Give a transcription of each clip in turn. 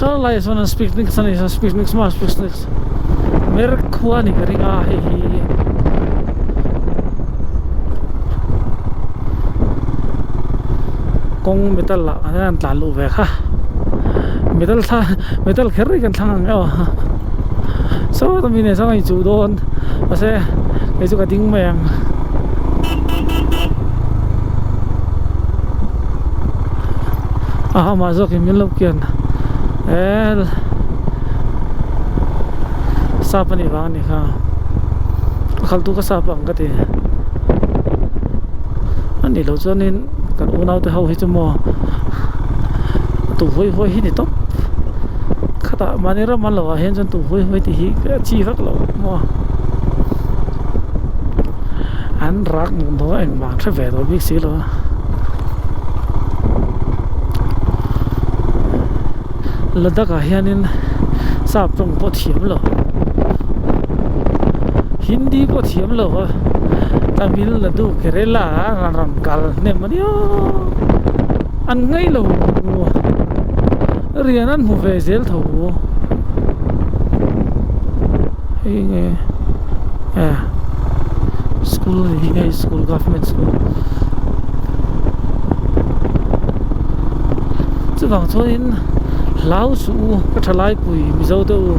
Saw laiah sawn an speak nix a ni speak nix maw speak nix mer khua a ni ka ring a hei hi. Kawng metal ah kan hian tlan luh ve kha metal thla metal kher hi kan thlang ang e aw saw tami nen sawn a inchuh dawn mahse kei chu ka ding mai ang. A amah zawkin min lo kian el sap a nih vang a ni kha a khalh tu ka sap ang ka ti a nih loh chuanin kan unau te ho hi chu maw a tu huai huai hi ni tawp khatah mahni ram an lo ah hian chuan tu huai huai tih hi a chi vak loh maw an rak hmuh dawn engmah an hre ve tawh bik si lo a. Ladakh ah hianin sap tawng pawh thiam lo Hindi pawh thiam lo a Tamil Nadu Kerala ah an rawn kal hnem a nia an ngaih lo rian an hmu ve zel tho hei nge eh school a ni hi hei school government school chuvang chuanin hlau suh u ka tha lai pui mizo te u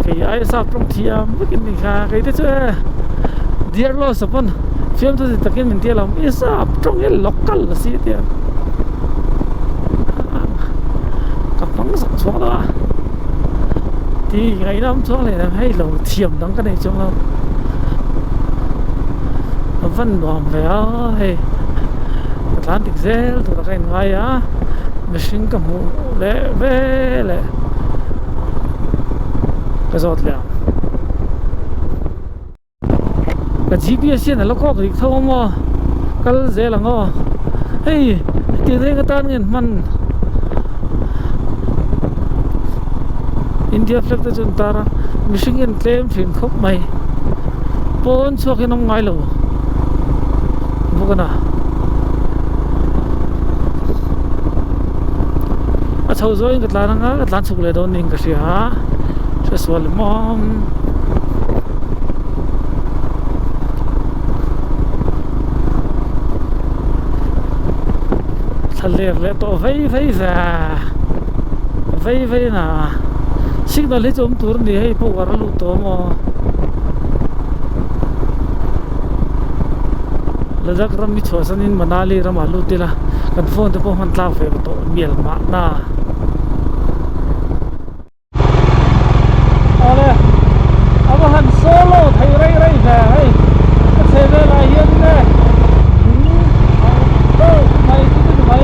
kei aia sap tawng thiam vek in ni kha kei te chu e dear loss a pawn fiamthu ti takin min tia lo i sap tawng hi local a si tia ka hmang zawk chhuak lo a ti ngaihna awm chuang leh hei lo thiam dang ka nei chuang lo a van nuam ve a hei ka tlan dik zel tur a ka in ngai a mihring ka hmuh leh veleh ka zawt leh ang. Ka GPS hian a la kawk dik tho ang aw kal zel ang aw hei hetiang reng atan nge an hman India flag te chu an tar a mihring hi an tlem thin khawp mai pawn chhuak hian awm ngai lo bawk a na a chho zawngin ka tlan anga ka tlan chhuk leh dawn niin ka hria a hresual emaw. Thla ler leh tawh vei vei ve vei vei na signal hi chu awm tur a ni hei power a lut tawh maw Ladakh ram hi chhuahsanin Manali ramah lut ila kan phone te pawh hman tlak ve tawh mial mahna. Awle a va han solo thei rei rei ve hei ka chhe velah hian nge lung a awm deuh mai chu chu ni mai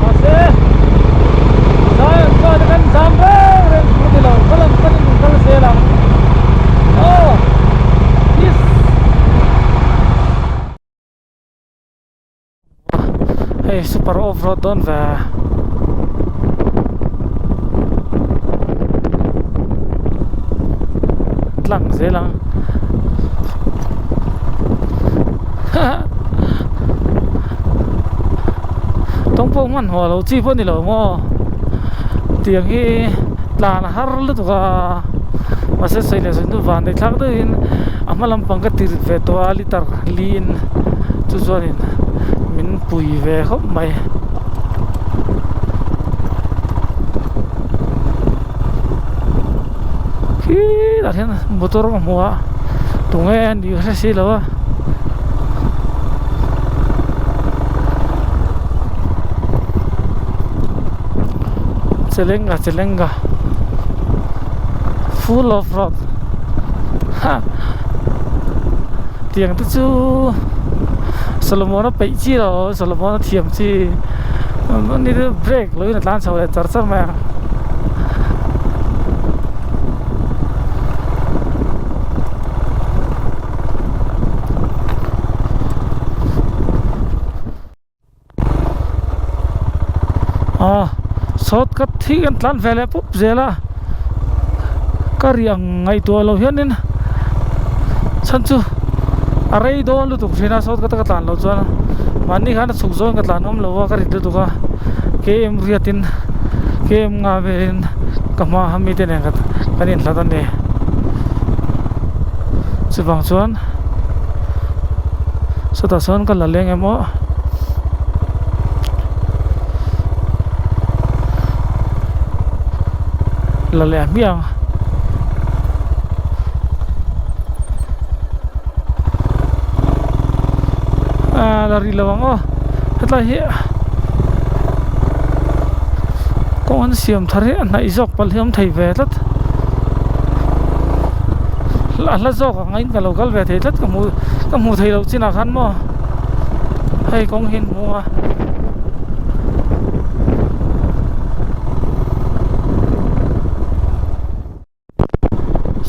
mahse zai an chuan te khan zam reng reng tur a ni lo kal ang panin in kal zel ang aw peace. Hei super off road dawn ve tlang zel ang tawng pawh hman haw lo chi pawh a ni lo maw tiang hi tlan a har lutuk a mahse sawi leh sawi hnu van daih thlak deuhin a hma lampang ka tir ve tawh a litre liin chu chuanin min pui ve khawp mai. Khilaiah hian motor ka hmu a tunge a nih ka hre si lo a. Chelenga Chelenga full of road ha. Tiang te chu Solomon a peih chi lo Solomon a thiam chi ni te break lo in a tlan chho leh char char mai a. Aw shortcut hi kan tlan ve leh pup zel a ka riang ngaihtuah loh hianin chhan chu a rei dawn lutuk thin a shortcut a ka tlan loh chuan. Mahni khan a chhuk zawng ka tlan awm lo a ka rit lutuk a km riat in km nga velin ka hma a mite nen kan inhlat a ni. Chuvang chuan sawtah sawn ka la leng em aw. La leh hmiah ang. Aaa la rih lo ang aw hetlai hi kawng an siam thar hi a hnaih zawk palh hi a awm thei ve tlat a hla zawk ang aiin ka lo kal ve thei tlat ka hmu ka hmuh theih loh chinah khan maw hei kawng hi an hmu a.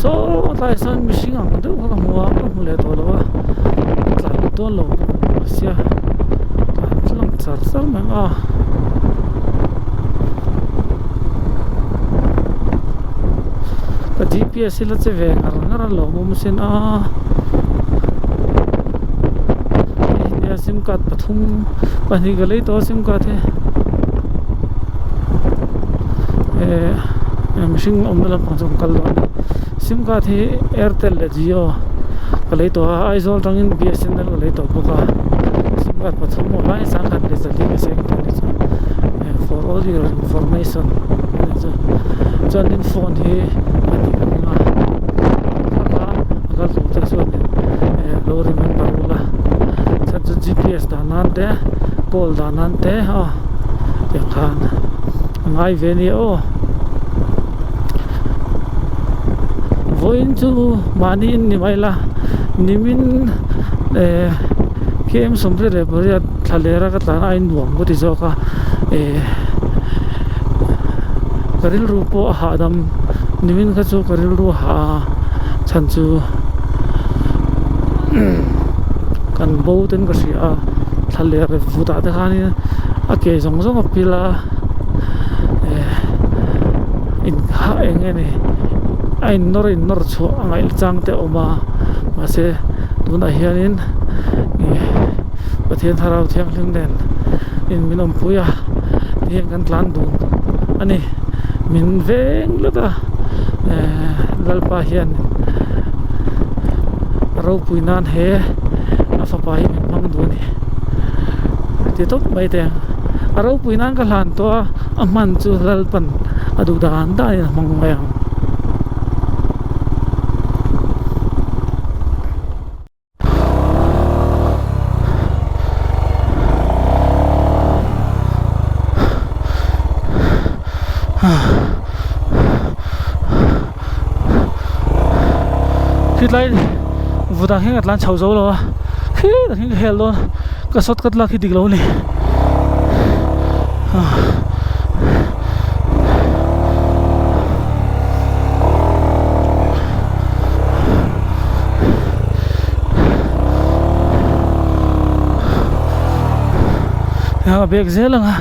Saw tlaiah sawn mihring ang deuh kha ka hmu a ka hmu leh tawh lo a tlan dawn lo bawk sia tlan tlang char char mai a. Ka G_P_S hi la che ve ngar ngar a lo awm sin a hei nia sim card pathum pahnih ka lei tawh a sim card hi eh mihring awmna lampang chu an kal dawn a ni sim card hi airtel leh jio ka lei tawh a aizawl atangin B_S_N_L ka lei tawh bawk a sim card pathum awm lai sangkhat leh zali ka seng tawh a ni chu for all your information a ni chu chuanin phone hi a dik ang a a kal tur te chuanin eh lo remember ula chhan chu G_P_S dah nan te call dah nan te aw tiang khan a ngai ve a nia aw vawiin chu mahni in ni mai la nimin eh km 28 thla lera ka tlan a innuam ka ti zawk a eh ka rilru pawh a hahdam nimin kha chu ka rilru a hah a chhan chu kan bo ten ka hria a thla ler vutah te khanin a ke zawng zawng a pil a eh in kha eng nge ni a in nawr in nawr chhuah a ngaih chang te a awm a mahse tunah hianin ih Pathian thlarau thianghlim nen in min awmpui a tihian kan tlan dun a ni min veng hlek a ehh Lalpa hian a ropui nan he a fapa hi min hmang duh a ni ti tawp mai teh ang a ropui nan ka hlan tawh a a hman chu Lalpan a duh dan danin a hmang mai ang. Khitlai vutah hian ka tlan chho zo lo a khitah khian ka hel dawn ka short cut lak hi dik lo a ni. A bag zel ang a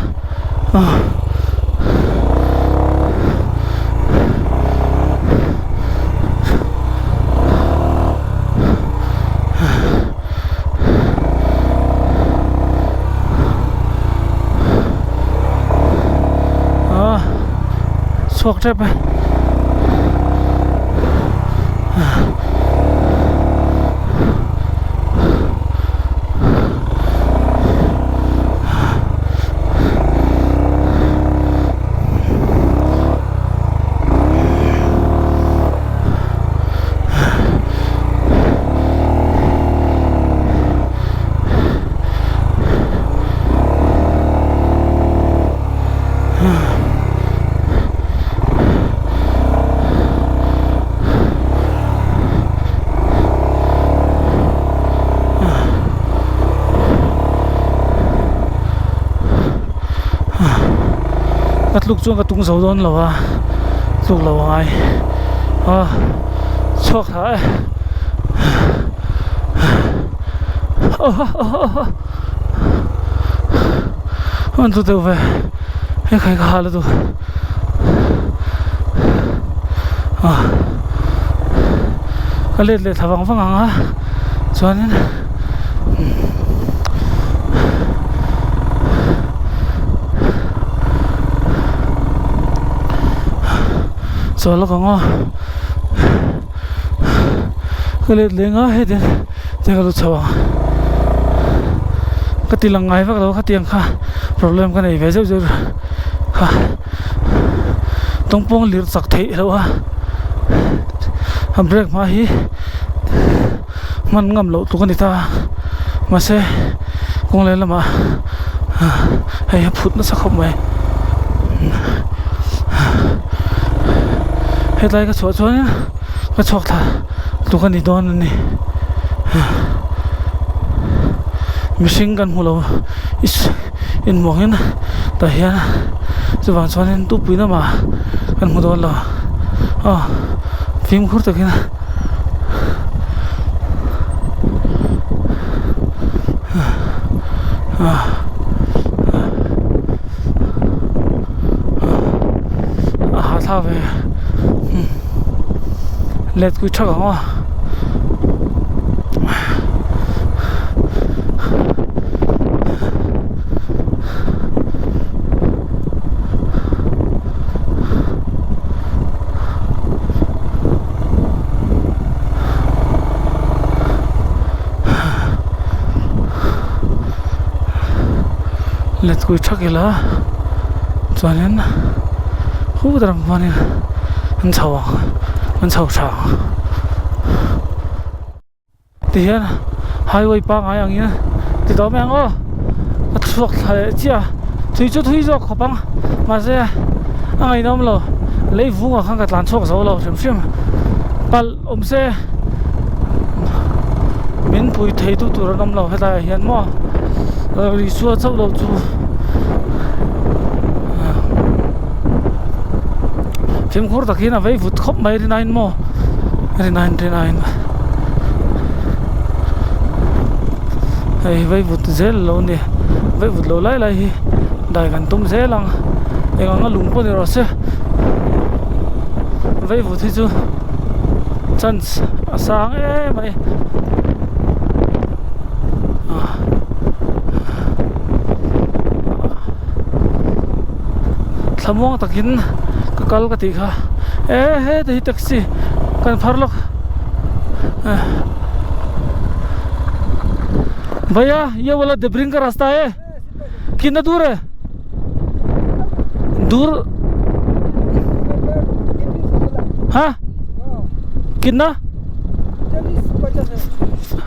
ah chhuak tep e. Ka tluk chuan ka tung zo dawn lo a tluk lo a ngai a chhuak thla e an chu deuh ve he khai ka hal a duh ah ka let leh thla vang vang ang a chuanin. Chaw lawk ang aw ka let leh nga heti te ka lut chho ang ka ti lang ngai vak lo khatiang kha problem ka nei ve zeuh zeuh kha tawngpawng lirh chak theih loh a a brake hma hi hman ngam loh tluk a ni ta a mahse kawng leh lamah hei a phut nasa khawp mai hetlai ka chhuah chuan ka chhuak thla tluk a ni dawn a ni mihring kan hmu lo inhmuh angin tah hian chuvang chuanin tupui lamah kan hmu dawn lo aw fimkhur takin. A hahthlak ve let kui thak ang aw. Let kui thak ila chuanin khut ram khuanin an chho ang an chho tha ang. Tihian highway pangngai angin ti tawh mai ang aw a chhuak thla leh chiah a thui chu thui zawk khawp ang mahse a ngaihnawm lo lei vungah khan ka tlan chhuak zo lo hrim hrim palh awm se min pui thei tu tur an awm lo hetlai ah hian maw Isua chauh lo chu fimkhur takin a vei vut khawp mai rinaiin maw rinaiin rinaiin hei vei vut zel lo a ni vei vut lo lai lai hi dai kan tum zel ang eng anga lung pawh ni rawh se vei vut hi chu chance a sang em mai thlamuang takin ka kal ka tih kha e heta hi taxi kan phar lawk bhaiya ye wala debring ka rasta hai kitna dur hai dur ha kitna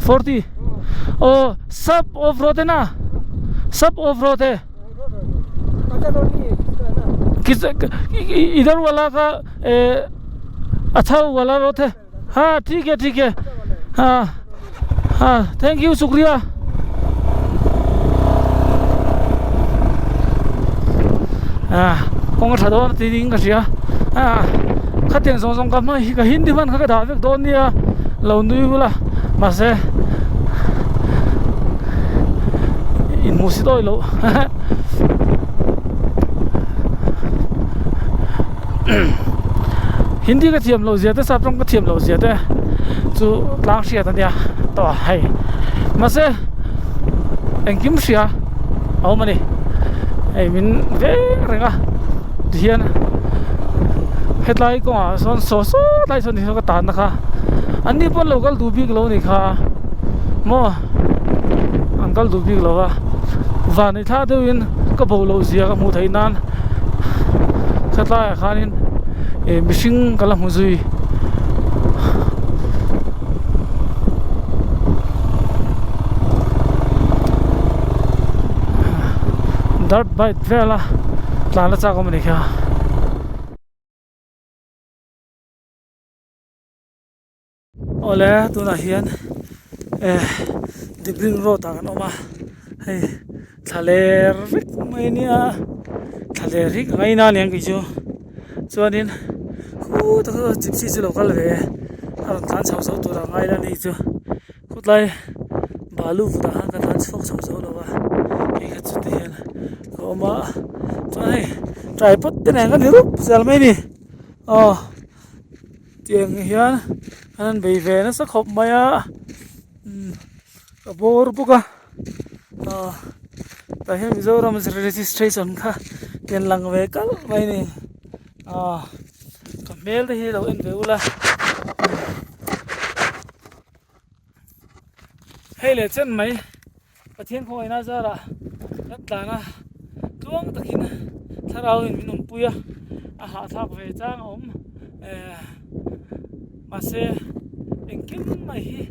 40 o sab off road hai na sab off road hai किस इधर वाला का ए, अच्छा वाला road है हाँ ठीक है ठीक है हाँ हाँ thank you शुक्रिया ah kawng a tha dawn a ti ding ka hria ah khatiang zawng zawng ka hma hi ka hindi hman kha ka dah vek dawn nia lo nui bula mahse inhmuh si dawi loh Hindi ka thiam loh zia te sap rawng ka thiam loh zia te chu tlang hriat a nia tawh a hei mahse engkim hria a awm a ni hei min veng reng a tihian hetlai kawngah sawn saw saw tlai sawn tihian ka tan na kha an ni pawn lo kal duh bik lo a ni kha maw an kal duh bik lo a van thla deuhin ka bo loh zia ka hmuh theih nan hetlaiah khanin ih mihring ka la hmu zui dirt bike vela tlan a chak awm a ni kha. Awle tunah hian eh Dibring road ah kan awm a hei thlaler vek mai ania thlaler hi ka ngaina aniang kei chu chuanin khutah sawn gypsy chu lo kal ve a rawn tlan chho zo tur a ngai la ni chu khawtlai balu vutah khan ka tlan chhuak chho zo lo a hei kha chu ti hian ka awm a chuan hei tripod te nen ka ni rup zel mai a ni aw. Tiang hian an han bei ve nasa khawp mai a ka bawr bawk a aw tah hian Mizoram registration kha tian lang ve kalh mai a ni aw ka hming. hmel te hi lo en ve ula hei leh chen mai Pathian khawngaihna zarah kan tlan a tluang takin thlarau in min awmpui a a hahthlak ve chang a awm eh mahse engkim mai hi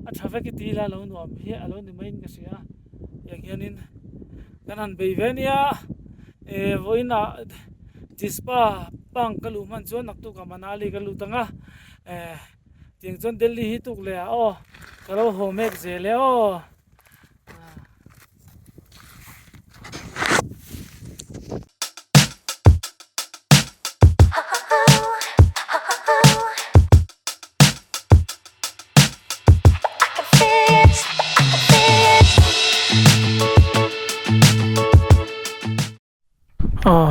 a tha vek i ti ila lo nuam hi a lo ni maiin ka hria tiang hianin kan han bei ve ania eh vawiinah Jispa bank ka luh hman chuan naktukah Manali ka lut ang a eh. Tiang chuan Delhi hi tuk leh ah aw ka lo haw mek zel e aw. Aw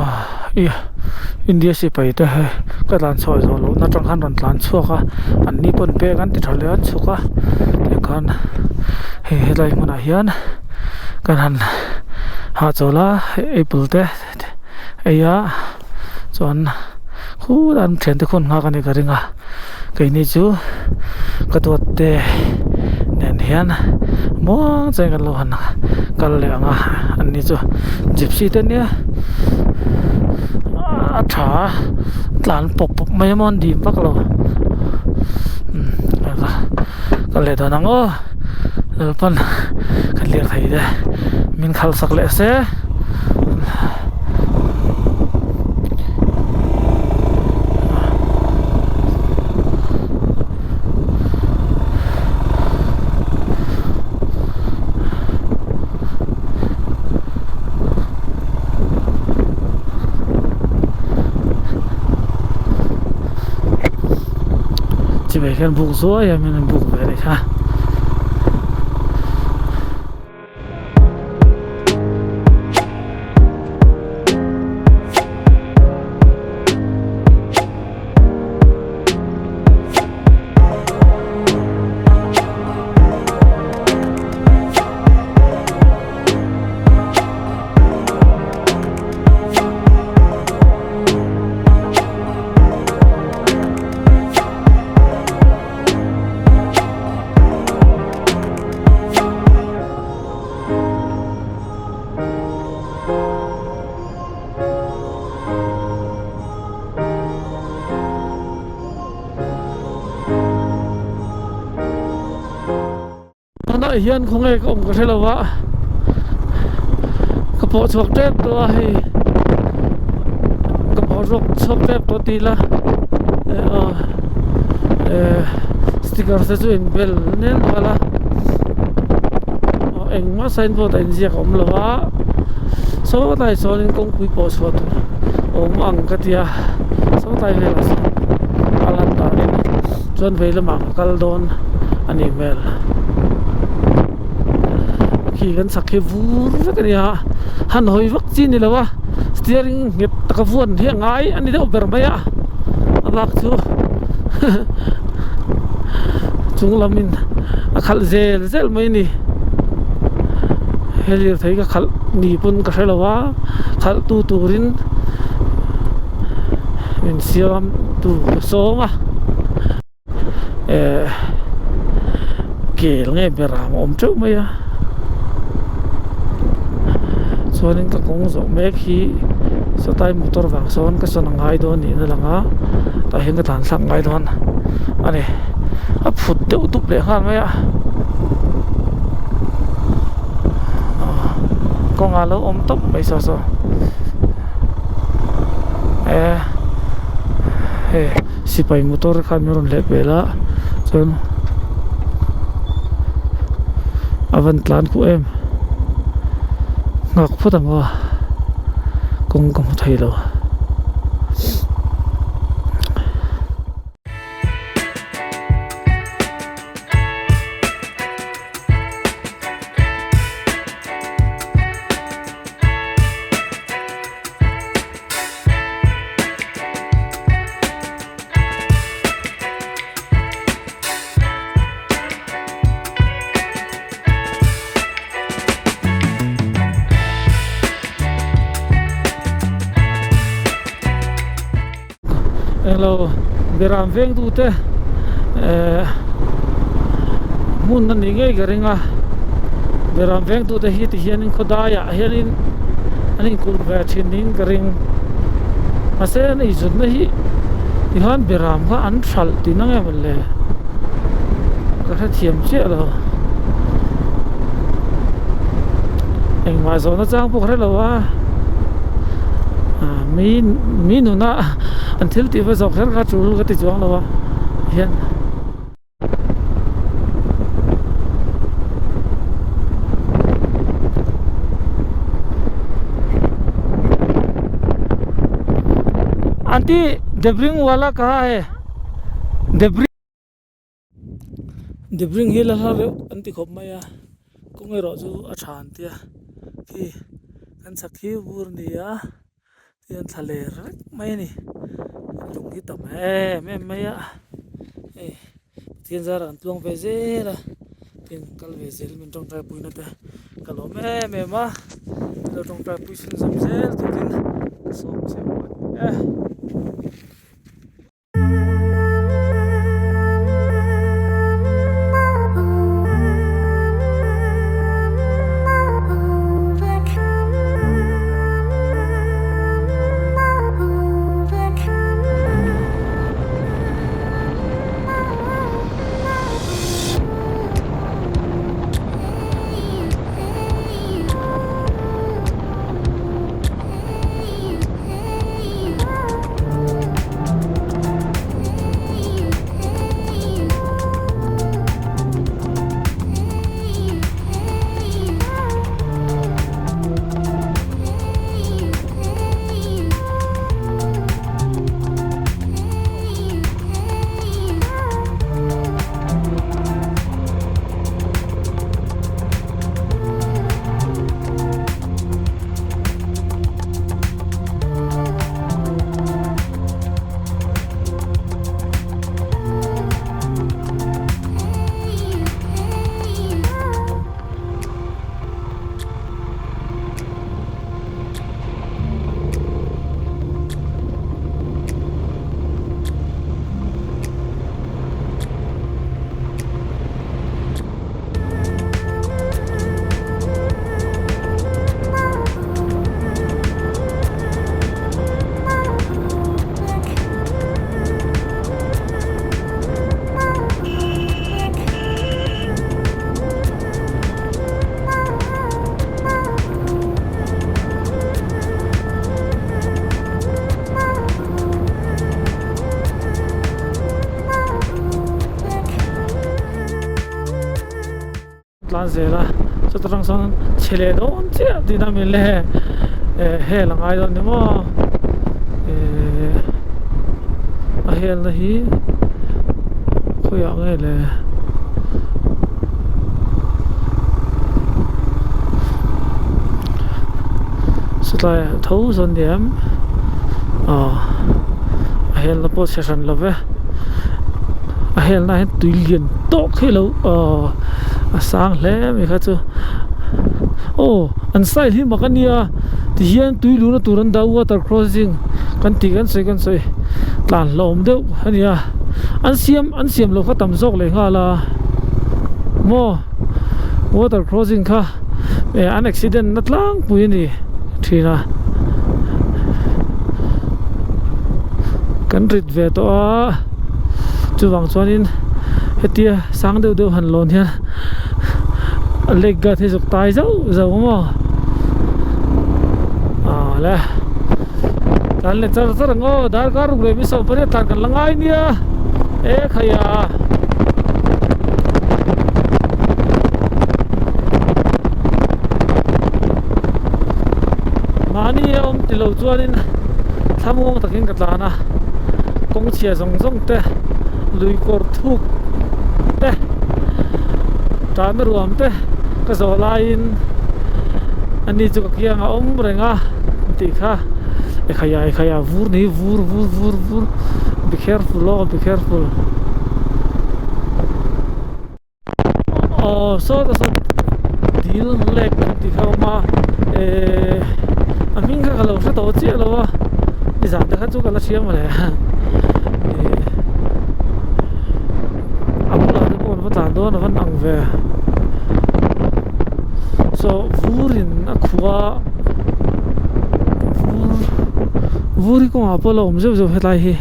i India sipai te hei ka tlan chhuah zawh loh na atang khan rawn tlan chhuak a an ni pawn bag an ti tha leh a an chhuk a tikhan hei helai hmunah hian kan han hahchawl a apple te ei a chuan khulai an thiante khawn nghak a nih ka ring a keini chu ka duat te nen hian muang chuan kan lo han kal leh ang a an ni chu gypsy te nia a tha a tlan pawp pawp mai a maw an dim vak lo kal leh dawn ang aw lalpan kan lirthei te min khalh sak leh se. Chibai khian buk zuai a min rawn buk ve leh kha. Tunah hian khawnge ka awm ka hre lo a ka pawh chhuak tep tawh a hei ka pawh zawk chhuak tep tawh ti ila eh sticker te chu in bel nen nghal a engmah signboard a inziak a awm lo a sawtlai sawn in kawngpui pawh chhuah tur a awm ang ka ti a sawtlai velah sawn a lan danin chuan vei lamah ka kal dawn a nih hmel khi kan chhak hi vur vek a ni a han hawi vak chi a ni lo a steering nghet taka vuan hi a ngai a ni deuh ber mai a a bak chu chung lamin a khalh zel zel mai a ni he lirthei ka khalh ni pawn ka hre lo a khalh tu turin min siam tu ka sawm a. Eh kel nge ber ang a awm teuh mai a chuanin ka kawng zawh mek hi sawtlai motor vang sawn ka sawn a ngai dawn niin a lang a tah hian ka tlan thlak ngai dawn a ni a phut deuh dup leh nghal mai a kawngah a lo awm tawp mai saw saw eh hei. Sipai motor khan min rawn leh pel a chuan a van tlan kuh em nghak phawt ang aw kawng ka hmu thei lo. Englo beram vengtute eh hmun a nih ngei ka ring a beram vengtute hi ti hianin khawdaiah hianin an inkulh ve thin niin ka ring mahse an eizawnna hi tikhan beram kha an hralh tih na nge mawle ka hrethiam chiah lo engmah zawhna chang pawh ka hre lo a ah mi mi nuna. An thil tih va zawk kher kha tul ka ti chuang lo a hian. Aunty debring wala kaha hai debring. Debring hi la hla reuh an ti khawp mai a kawng erawh chu a tha an tia khi kan chhak khi vur a ni a. Tihian thla ler vek mai a ni lung hi tam em em mai a hei Pathian zarah kan tluang ve zel a tin kal ve zel min tawngtai puina te ka lawm em em a min lo tawngtai pui chhun zawm zel turin ka sawm che u a ni e. Tlan zel a chuta tang chuan chhe leh dawn chiah tihna min le eh hel a ngai dawn ni maw eh a helna hi khawiah nge le sawtlaiah tho sawn ni em aw a helna pawh chhe hran lo ve a helna ah hian tui lian tawk hi a lo aw a sang hle mai kha chu aw an style hi mak a nia tihian tui luhna tur an dah water crossing kan tih kan sawi kan sawi tlan hlauhawm deuh a nia an siam an siam loh kha tam zawk leh nghal a maw water crossing kha eh an accident na tlangpui a ni thin a kan rit ve tawh a chuvang chuanin hetia sang deuh deuh han lawn hian a leg guard hi zuk tai zauh zauh ang aw ah le tlan leh char char ang aw darkar ruk leh mi 18 tlan kan la ngai nia e khaia. Mahni a awm tilo chuanin thlamuang takin ka tlan a kawng chhia zawng zawng te lui kawr thuk te tanna ruam te ka zawh laiin ani chu ka kiang a awm reng a tih kha ekhaya ekhaya vur ni vur vur vur vur be careful aw be careful Aw sawtah sawn dil lake an tih kha a awm a ehh a hming kha ka lo hre tawh chiah lo a. Nizan te kha chu ka la hria mawle ih a bulah te pawh an va tlan dawn a va ang ve saw vurin a khuh a vur vur hi kawngah pawh a la awm zeuh zeuh hetlai hi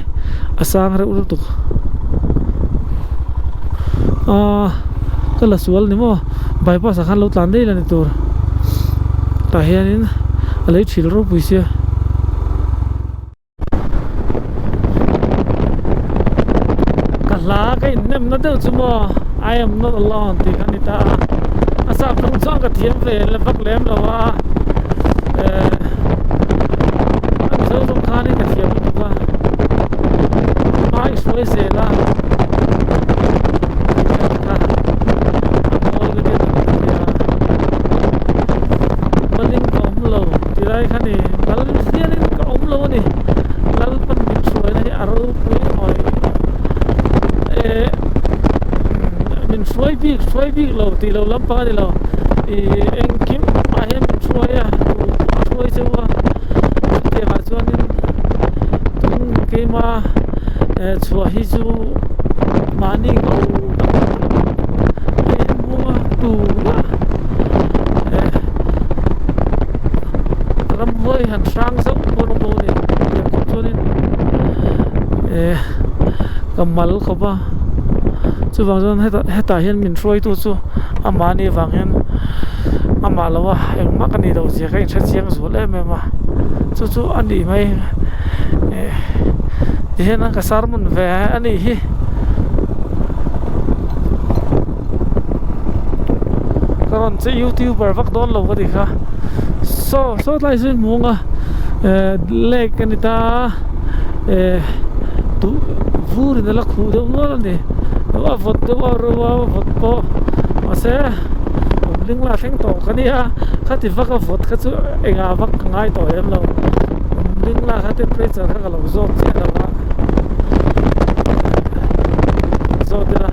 a sang reuh lutuk aaa ka la sual ni maw bypass ah khan lo tlan daih la ni tur tah hianin a lei thil ropui sia. Ka hla ka inhnem na deuh chu maw I am not alone tih kha a ni ta a, a sap rawng chuan ka thiam ve la vak lem lo a, eh a mizo zawng khanin ka thiam lutuk a, hma i hruai zel a tih kha a mawi ka ti a ni a, malin ka awm lo ti lai kha ni mal hianin ka awm lo a ni Lalpan min hruaina hi a ropui ngawih eh min hruai bik hruai bik lo tih lo lampang a ni lo ih engkim ah hian min hruai a tu pawh a hruai cheu a chutiangah chuanin tun keima eh chhuah hi chu mahni ko hei hmu a tuna eh ramhuai han hrang zauh pawh an awm lo a ni tiang khawp chuanin eh ka mal khawp a chuvang chuan hetah hetah hian min hruaitu chu amahni avang hian amah lo a engmah ka nih loh zia ka inhre chiang zual em em a chu chu a nih mai eh tihian ka sermon ve a nih hi. Ka rawn che youtuber vak dawn lo ka ti kha saw saw tlai chu hmuh ang a eh lake a ni ta a eh duh vur in a la khuh deuh nual a ni a vawt deuh a reuh a vawt pawh mahse awm ling lah thleng tawh ka nia khati vak a vawt kha chu engah vak ka ngai tawh lem lo awm ling lah kha temperature kha ka lo zawt chiah lo a zawt ila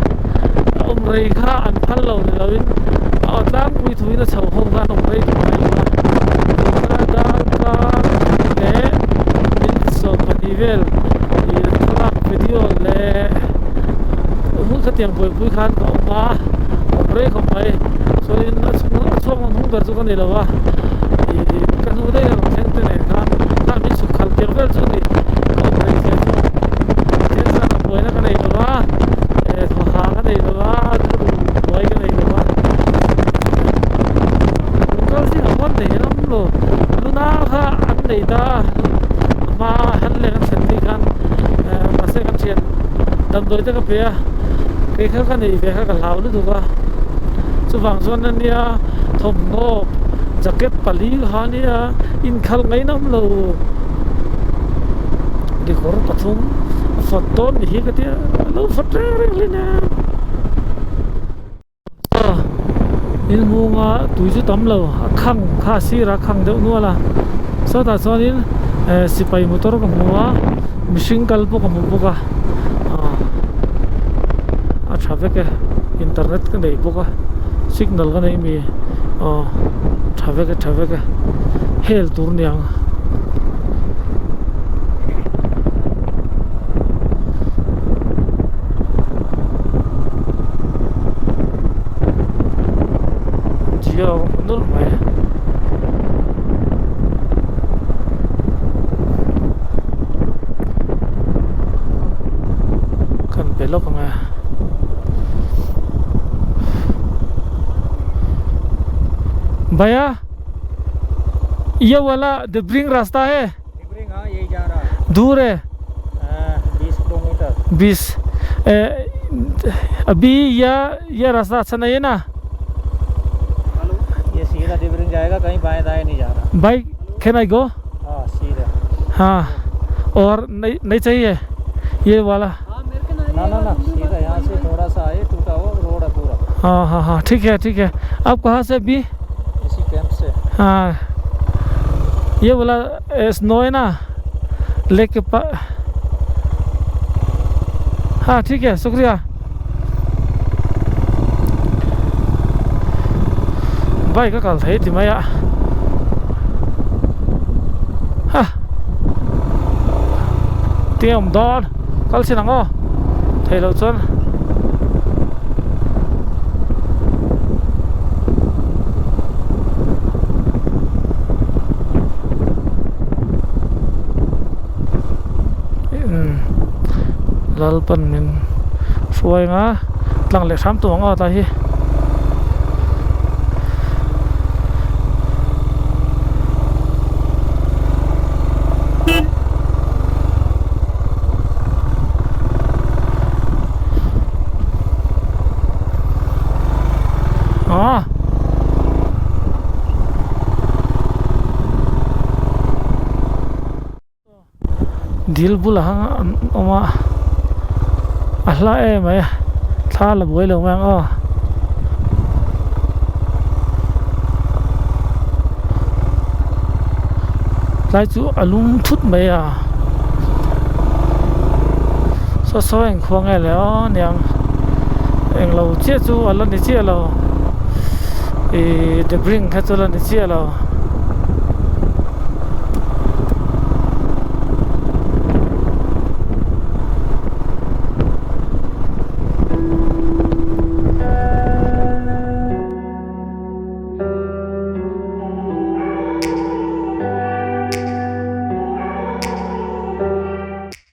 a awm rei kha an phal lo ni loin a aw tlangpui thuin a chho ho khan awm rei duh ngai lo a tuna darkar leh minute 12 vel ih thlalak video leh hun khatiang buaipui khan ka awm a awm rei khawp mai chuanin a chhung a chhuak ang hnung ber chu ka ni lo a ih ka hnu daih a rawn thleng te nen khan kha min chhuk khalh tir vel chu a ni ka awm rei zia chu pathian chuan a buaina ka nei lo a eh thawhah ka nei lo a rilru buai ka nei lo a kal zingah pawh an nei ram lo luna kha an nei ta a a hma han leng an thlen ni khan eh mahse kan thian damdawi te ka pe a kei kha ka nei ve kha ka hlau lutuk a chuvang chuan ania thawmhnaw jacket pali kha ania inkhalh ngaih nawm lo kekawr pathum a fawt dawn ni hi ka tia a lo fawt reng reng hlin a aw in hmunga tui chu tam lo a khang kha a sirah a khang deuh nual a sawtah chuanin eh sipai motor ka hmu a mihring kal pawh ka hmu bawk a ah a tha vek e internet ka nei bawk a signal ka nei mi aw tha vek e tha vek e hel tur niang. Jio ka hmu nawlh mai. Kan pe lawk ang e. Bhaiya ये वाला दिबरिंग रास्ता है दिबरिंग हाँ यही जा रहा है दूर है 20 किलोमीटर 20 अभी यह यह रास्ता अच्छा नहीं है ना ये सीधा दिबरिंग जाएगा कहीं बाएं दाएं नहीं जा रहा भाई can I गो हाँ सीधा हाँ और नहीं नहीं चाहिए ये वाला ना ना ना सीधा यहाँ से थोड़ा सा आए टूटा हुआ रोड है पूरा हाँ हाँ हाँ ठीक है ठीक है आप कहाँ से अभी इसी कैंप से हाँ ये वाला स्नो है ना लेके पा हाँ ठीक है शुक्रिया bike a kal thei ti mai a ha. Tinge awm dawn kal chin ang aw theih loh chuan. Lalpan min hruai anga tlang leh hram tum ang aw tlai hi. Ah. Dil bulah an awm a a hla em mai a thla la buai lo mai ang aw. Tlai chu a lum thut mai a saw saw a inkhua nge le aw niang englo chiah chu a la ni chiah lo ihh the brink kha chu a la ni chiah lo.